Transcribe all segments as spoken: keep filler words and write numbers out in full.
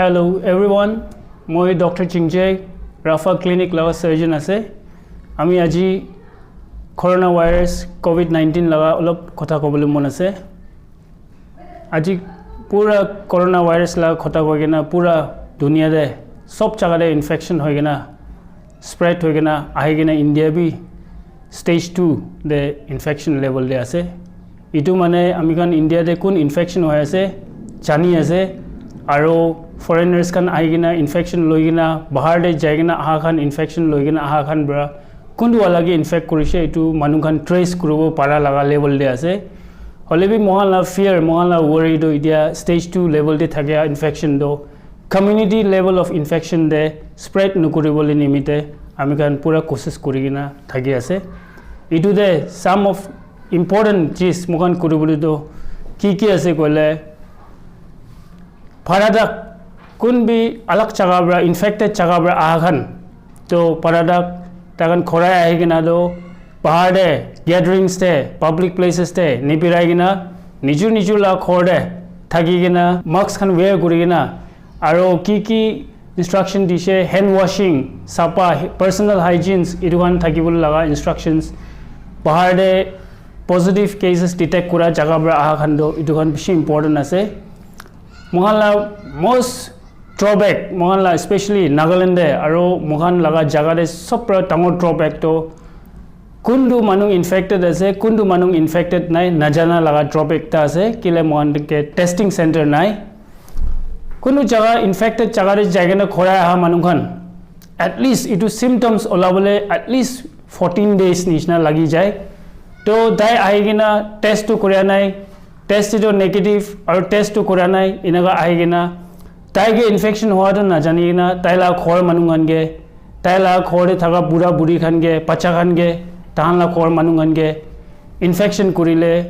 Hello everyone, moi Doctor Chingje, Rafa Clinic laga surgeon ase. Ami aji corona virus covid nineteen laga olop kotha kobole mon ase. Aji pura corona virus laga kotha koi kena pura dunia te sob jaga te infection hoi kena spread hoi kena ahi kena India bi stage two te infection level te ase. Itu mane ami khan India te kun infection hoi ase jani ase, aro foreigners khan ahi kena infection loi kena bahar te jai kena aha khan infection loi kena aha khan para kuntu wala ke infect kurishe itu manu khan trace kuribo para laga level te ase. Hoile bi mohan la fear, mohan la worry to itia stage two level te thakia infection to community level of infection te spread nokuribo le nimite ami khan pura kosis kuri kena thaki ase. Itu te some of important cheez mohan kuribole to ki ki ase koile, paradak kun bi alag jaga para infected jaga para aha khan to paradak takan khorai ahi kena to bahar te gatherings te public places te nibirai kena nijur nijur la ghor te thaki kena mask khan wear kuri kena aro ki ki instruction dishe, hand washing, sapa, personal hygienes, itu khan thakibole laga instructions, bahar te positive cases detect kura jaga para aha khan to itu khan bishi important ase. Mohan la most drawback, mohan la especially Nagaland te aro mohan laga jaga te sob para dangor drawback to kuntu manu infected ase, kuntu manu infected nai najana laga drawback ekta ase. Kile mohan ke testing center nai. Kuntu jaga infected jaga te jai kena khorai aha manu khan at least itu symptoms olabole at least fourteen days nishina lagi jai. To tai ahi kena test to kuria nai, test to negative aro test to kuria nai, enaka ahi kena tai ke infection hua to najani kena tai la ghor manu khan ke, tai la ghor te thaka bura buri khan ke, bacha khan ke, tahan la ghor manu khan ke infection kurile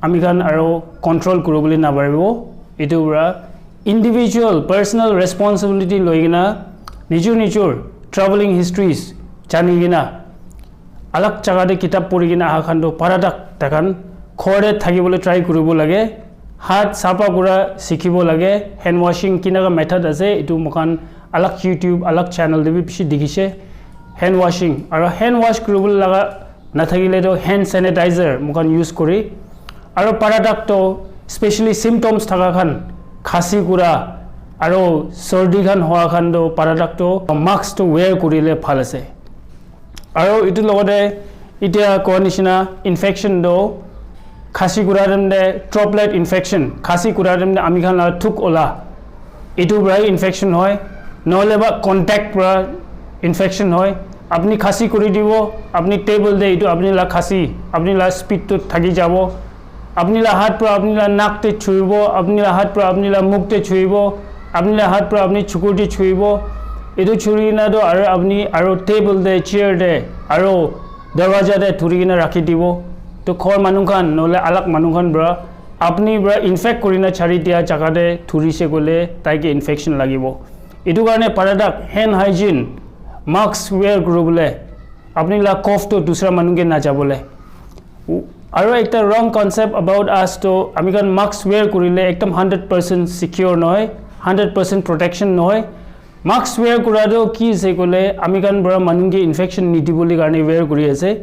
ami khan aro control kuribole naparibo. Itu para individual personal responsibility loi kena nijor nijor traveling histories jani kena alag jaga te kitab puri kena aha khan to paradak takan ghor te thakibole try kuribo lage. Hat sapa kura sikhibo lage. Hand washing kinaka method ase itu mohan alag YouTube, alag channel te bi bishi dikhishe. Hand washing aro hand wash kuribole laga nathakile to hand sanitizer mohan use kuri. Aro paradak to specially symptoms thaka khan, khasi kura aro sordi khan hoa khan to paradak to mask to wear kurile bhal ase. Aro itu logote itia koa nishina infection to khasi kura time te droplet infection, khasi kura time te ami khan la thuk ola, itu para infection hoi, nohole ba contact para infection hoi. Apni khasi kuri dibo, apni table te itu apni la khasi, apni la spit to thaki jabo. Apni la hat para apni la nak te chuibo, apni la hat para apni la muk te chuibo, apni la hat para apni chukur te chuibo. Itu churi na to aro apni aro table te, chair te, aro darwaja te thuri kena rakhi dibo. To ghor manu khan nohole alag manu khan para apni para infect kuri na chari dia jaga te thurise koile tai ke infection lagibo. Itu karne paradak hand hygiene, mask wear kuribole, apni la cough to dusra manu ke na jabole. Aro ekta wrong concept about us to ami khan mask wear kurile ekdam hundred percent secure nohoi, hundred percent protection nohoi. Mask wear kura to ki ase koile ami khan para manu ke infection nidibole karne wear kuri ase.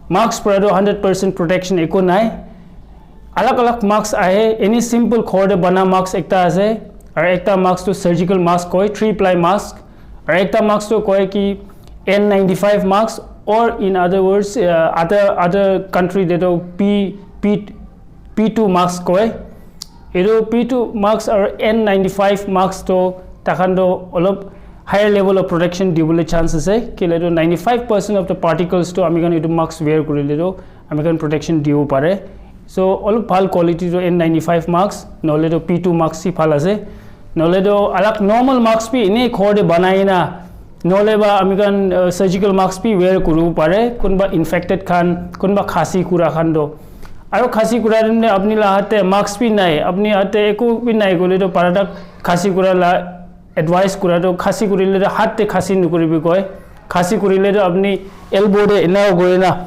Mask para to hundred percent protection eko nai. Alag alag mask ahe, any simple ghor te bana mask ekta ase, aro ekta mask to surgical mask koi, three ply mask, aro ekta mask to koi ki N ninety-five mask, or in other words, uh, other, other country te to P, P, P two mask koi. Etu P two mask aro N ninety-five mask to takhan to olop higher level of protection dibole chance ase. Kile to ninety-five percent of the particles to ami khan etu mask wear kurile to ami khan protection dibo pare. So olop bhal quality to N ninety-five mask, nohole to P two mask hi bhal ase. Nohole to alak normal mask bi ene ghor te banai na, nohole ba ami khan, uh, surgical mask bi wear kuribo pare. Kunba infected khan, kunba khasi kura khan to. Aro khasi kura time te apni la hat te mask bi nai, apni hat te eku bi nai koile to paradak khasi kura la advice kura to khasi kurile to hat te khasi nukuribi koi. Khasi kurile to apni elbow te ena kuri na,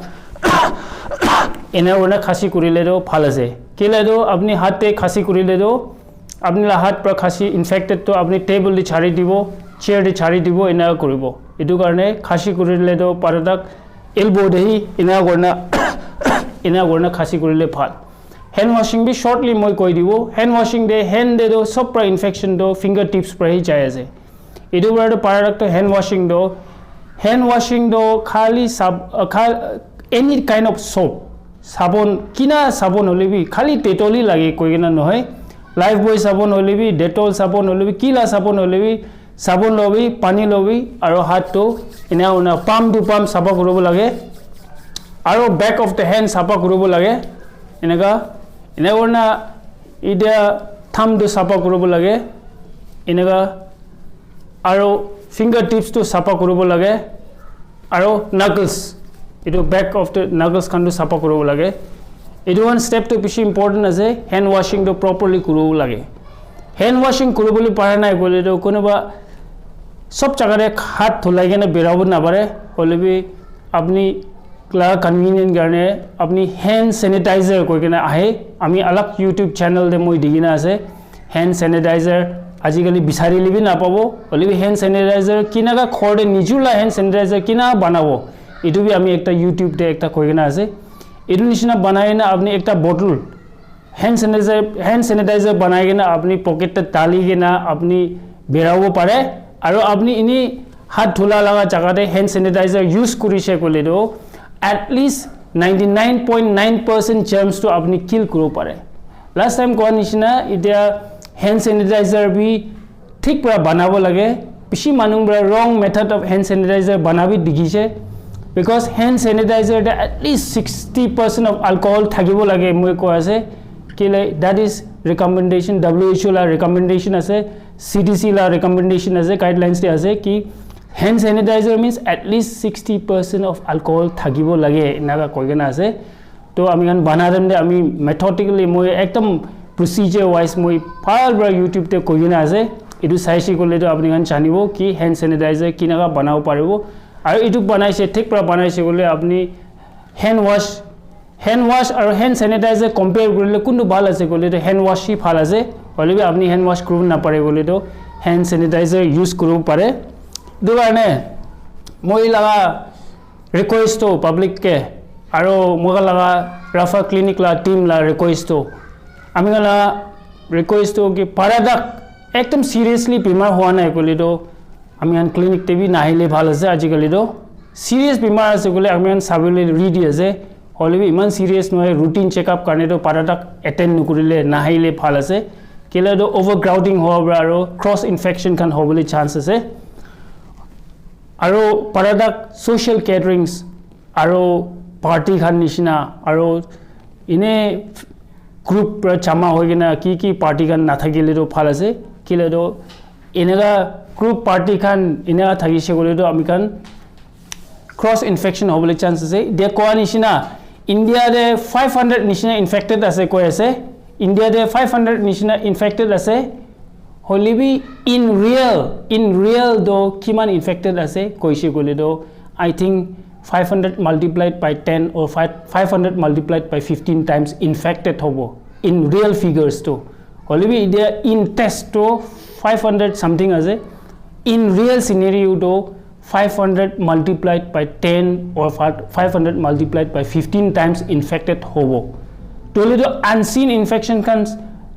ena kuri na khasi kurile to bhal ase. Kile to apni hat te khasi kurile to Apni la hat pra khasi infected to apni table te chari dibo, chair te chari dibo, ena kuribo. Etu karne khasi kurile to paradak elbow te hi ena kurna ena kurna khasi kurile bhal. Hand washing bi shortly moi koi dibo. Hand washing te hand te to sob pra infection to fingertips pra hi jai ase. Etu para to paradak to hand washing to hand washing to khali sab uh, khal, any kind of soap, sabon, kina sabon hole bi khali Dettol hi lage koi kena nohoi. Lifebuoy sabon hole bi, Dettol sabon hole bi, kila sabon hole bi, sabon lobi, pani lobi, aro hat to ena una palm to palm sapa kuribo lage. Aro back of the hand sapa kuribo lage. Eneka ena kurna etia thumb to sapa kuribo lage. Eneka aro fingertips to sapa kuribo lage. Aro knuckles, etu back of the knuckles khan to sapa kuribo lage. Etu one step to bishi important ase. Hand washing to properly kuribo lage. Hand washing kuribole para nai koile to kunuba sob jaga te hat dhulai kena berabo napare. Hole bi apni la convenient karne apni hand sanitizer koi kena ahe. Ami alag YouTube channel te moi dikhi na ase, hand sanitizer ajikali bisari le bi napabo. Hole bi hand sanitizer kinaka ghor te nijor la hand sanitizer kina banabo, etu bi ami ekta YouTube te ekta koi kena ase. Etu nishina banai na apni ekta bottle hand sanitizer, hand sanitizer banai kena apni pocket te dali kena apni berabo pare. Aro apni ini hat dhula laga jaga te hand sanitizer use kurise koile to at least ninety nine point nine percent germs to apni kill kuribo pare. Last time koa nishina etia hand sanitizer bi thik para banabo lage. Bishi manu para wrong method of hand sanitizer bana bi dikhi se, because hand sanitizer te at least sixty percent of alcohol thakibo lage moi koi ase. Kile that is recommendation, W H O la recommendation ase, C D C la recommendation ase, guidelines te ase ki hand sanitizer means at least sixty percent of alcohol thakibo lage, enaka koi kena ase. To ami khan bana time te ami methodically moi ekdam procedure wise moi bhal para YouTube te koi kena ase. Etu saise koile to apni khan janibo ki hand sanitizer kinaka banabo paribo. Aru etu banaise, thik para banaise koile apni hand wash, hand wash aru hand sanitizer compare kurile kuntu bhal ase koile to hand wash hi bhal ase. Hoile bi apni hand wash kuribo napare koile to hand sanitizer use kuribo pare. Etu karne moi laga request to public ke, aro moga laga Rafa Clinic la team la request to, ami khan la request to ki paradak ekdam seriously bimar hua nai koile to ami khan clinic te bi nahile bhal ase. Ajikali to serious bimar ase koile ami khan sabole ready ase, hoile bi iman serious nohoi, routine checkup karne to paradak attend nokurile nahile bhal ase. Kile to overcrowding howa para aro cross infection khan hobole chance ase. Aro paradak social gatherings aro party khan nishina aro ine group para jama hoi kena ki ki party khan nathakile to bhal ase. Kile to eneka group party khan eneka thakise koile to ami khan cross infection hobole chance ase. Dia koa nishina India te five hundred nishina infected ase koi ase. India te five hundred nishina infected ase. Hoile bi in real, in real to kiman infected ase koise koile to I think five hundred multiplied by ten or five, five hundred multiplied by fifteen times infected hobo in real figures to. Hoile bi etia in test to five hundred something ase. In real scenario to five hundred multiplied by ten or five hundred multiplied by fifteen times infected hobo. Tole to unseen infection khan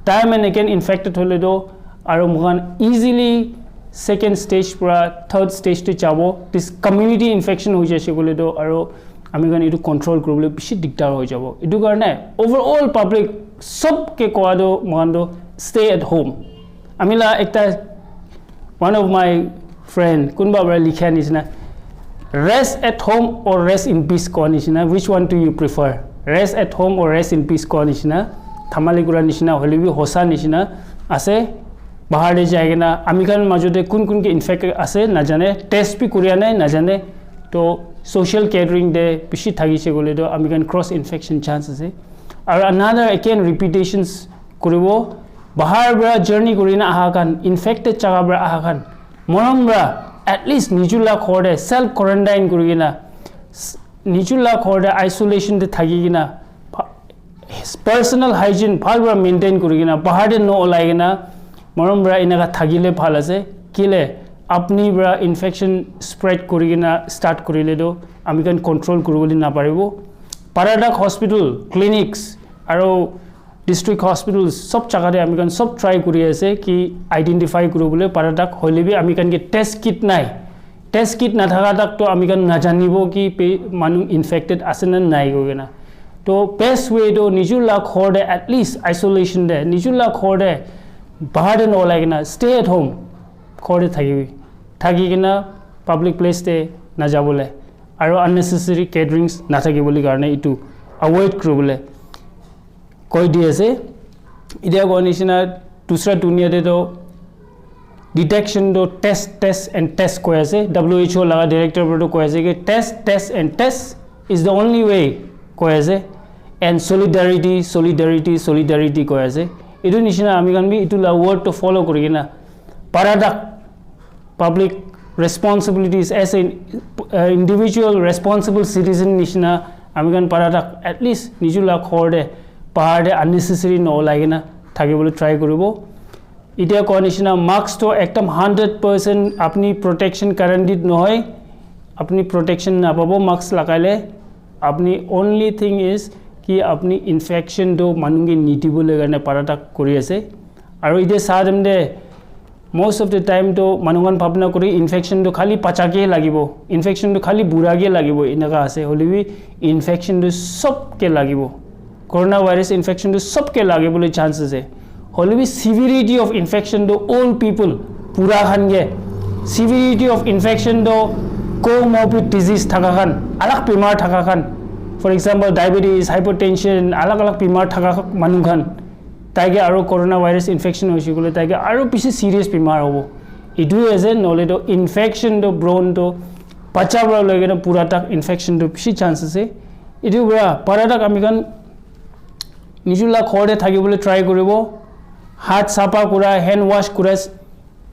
time and again infected hole to aro moikhan easily second stage para third stage te jabo. This community infection hoi jaise koile to aro ami khan etu control kuribole bishi digdar hoi jabo. Etu karne overall public sob ke koa to moikhan to stay at home. Ami la ekta, one of my friend kunba para likha nishina, rest at home or rest in peace koa nishina, which one do you prefer? Rest at home or rest in peace koa nishina, thamali kura nishina hoile bi hosa nishina ase. Bahar te jai kena ami khan majo te kun kun ke infect ase najane, test bi kuria nai najane. To social gathering te bishi thakise koile to ami khan cross infection chance ase. Aru another again repetitions kuribo, bahar para journey kurina aha khan, infected jaga para aha khan, morom para at least nijor la ghor te self quarantine kurikena, s- nijor la ghor te isolation te thaki kena, pa- personal hygiene bhal para maintain kurikena, bahar te no olai kena, Morom para enaka thakile bhal ase. Kile apni para infection spread kuri kena start kurile to ami khan control kuribole naparibo. Paradak hospital, clinics, aro district hospitals, sob jaga te ami khan sob try kuri ase ki identify kuribole Paradak, hoile bi ami khan ke test kit nai. Test kit nathaka tak to ami khan najanibo ki pe manu infected ase na nai koi kena. To best way to nijur la ghor te, at least isolation te, nijur la ghor te, bahar te na olai kena, stay at home, ghor te thakibi. Thaki kena public place te najabole. Aro unnecessary gatherings nathakibole karne itu avoid kuribole koi di ase. Itia koa nishina dusra dunia te to detection to test, test and test koi ase. W H O laga director para to koi ase ki test, test and test is the only way koi ase. And solidarity, solidarity, solidarity koi ase. Itu nishina ami khan bi itu la word to follow kuri kena Paradak public responsibilities as an uh, individual responsible citizen nishina ami khan Paradak at least nijur la ghor te bahar te unnecessary na olai kena thakibole try kuribo. Itia koa nishina mask to ekdam hundred percent apni protection guaranteed nohoi, apni protection napabo mask lagaile. Apni only thing is ki apni infection to manu ke nidibole karne Paradak kuri ase. Aro itia sa time te most of the time to manu khan bhabna kuri infection to khali bacha ke lagibo, infection to khali bura ke lagibo, enaka ase. Hoile bi infection to sob ke lagibo. Coronavirus infection to sob ke lagibole chance ase. Hoile bi severity of infection to all people, bura khan ke, severity of infection to comorbid disease thaka khan, alag bimar thaka khan, for example diabetes, hypertension, alag alag bimar thaka manu khan, tai ke aro coronavirus infection hoise koile tai ke aro bishi serious bimar hobo. Itu ase, nohole to infection to prone to bacha para loi kena bura tak infection to bishi chance ase. Itu para Paradak ami khan nijur la ghor te thakibole try kuribo. Hath sapha kura, hand wash kura,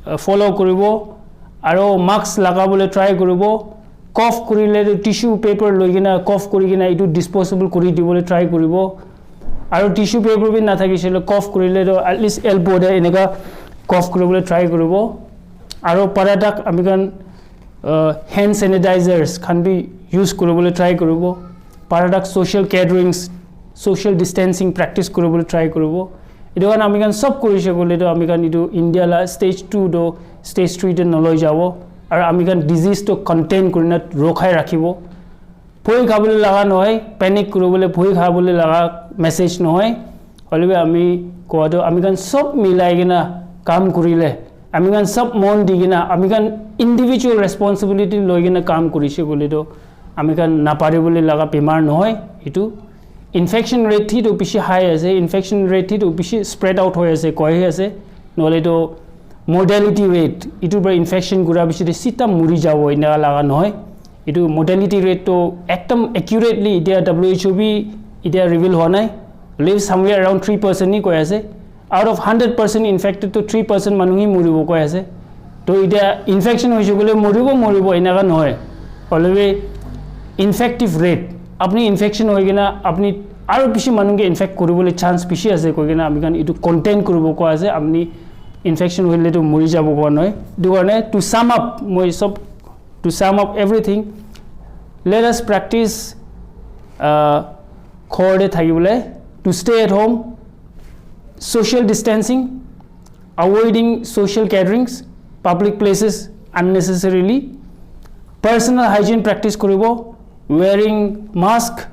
uh, follow kuribo. Aro mask lagabole try kuribo. Cough kurile to tissue paper loi kena cough kuri kena itu disposable kuri dibole try kuribo. Aro tissue paper bi nathakisile cough kurile to at least elbow te eneka cough kuribole try kuribo. Aro Paradak ami khan uh, hand sanitizers khan bi use kuribole try kuribo. Paradak social gatherings, social distancing practice kuribole try kuribo. Itu khan ami khan sob kurise koile to ami khan itu India la stage two to stage three te naloi jabo. Aro ami khan disease to contain kurina rokhai rakhibo. Bhoi khabole laga nohoi, panic kuribole bhoi khabole laga message nohoi. Hoile bi ami kowa to ami khan sob milai kena kam kurile, ami khan sob mon di kena, ami khan individual responsibility loi kena kam kurise koile to ami khan naparibole laga bimar nohoi. Itu infection rate thi to bishi high ase, infection rate thi to bishi spread out hoi ase, koi ase, nohole to mortality rate, itu para infection kura bishi de sita muri jabo, eneka laga nohoi. Itu mortality rate to ekdam accurately itia W H O bi itia reveal hua nai. Live somewhere around three percent ni koi ase. Out of hundred percent infected to three percent manu hi muribo koi ase. To itia infection hoise koile muribo, muribo, eneka nohoi. Hoile bi infective rate, apni infection hoi kena apni aro bishi manu ke infect kuribole chance bishi ase koi kena ami khan itu contain kuribo koa ase. Apni infection hoile to muri jabo koa nohoi. Itu karne to sum up, moi sob, to sum up everything, let us practice uh, ghor te thakibole, to stay at home, social distancing, avoiding social gatherings, public places unnecessarily, personal hygiene practice kuribo, wearing mask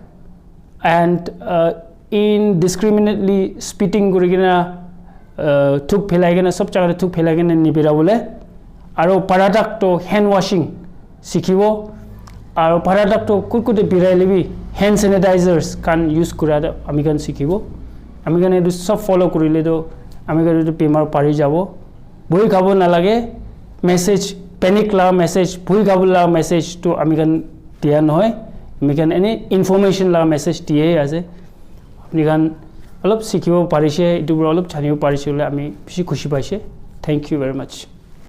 and uh, indiscriminately spitting kuri kena uh, thuk phelai kena sob jaga te thuk phelai kena nibira bole. Aro paradak to hand washing sikhibo. Aro paradak to kut kut birai le bi hand sanitizers khan use kura to ami khan sikhibo. Ami khan etu sob follow kurile to ami khan etu bimar pari jabo. Bhoi khabo nalage message, panic la message, bhoi khabo la message to ami khan dia nohoi. Ami khan ene information la message diye ase. Apni khan olop sikhibo parise, etu para olop janibo parise bole ami bishi khushi paise. Thank you very much.